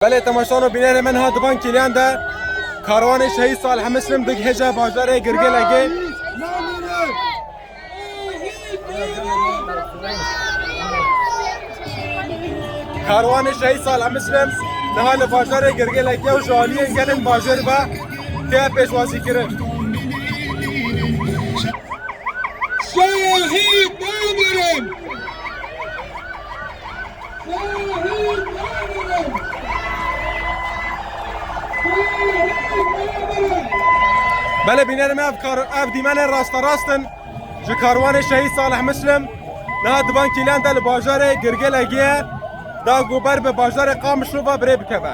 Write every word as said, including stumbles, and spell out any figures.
Belê temaşan û bînerê me, niha di van kêliyan de karwanê Şehîd Salih Mislim digihêje bajarê Girgilekê. Karwanê Şehîd Salih Mislim niha li bajarê Girgilekê û ji aliyên gelên bajêr ve tê pêşwazîkirin. Şehîd namirin! Belê bînerê me, ev kar-, ev dîmenên rasterast in ji karwanê Şehîd Salih Mislim. Niha di van kêliyan de li bajarê Girgilekê ye, da ku ber bi bajarê Qamişlo ve bi rê bikeve.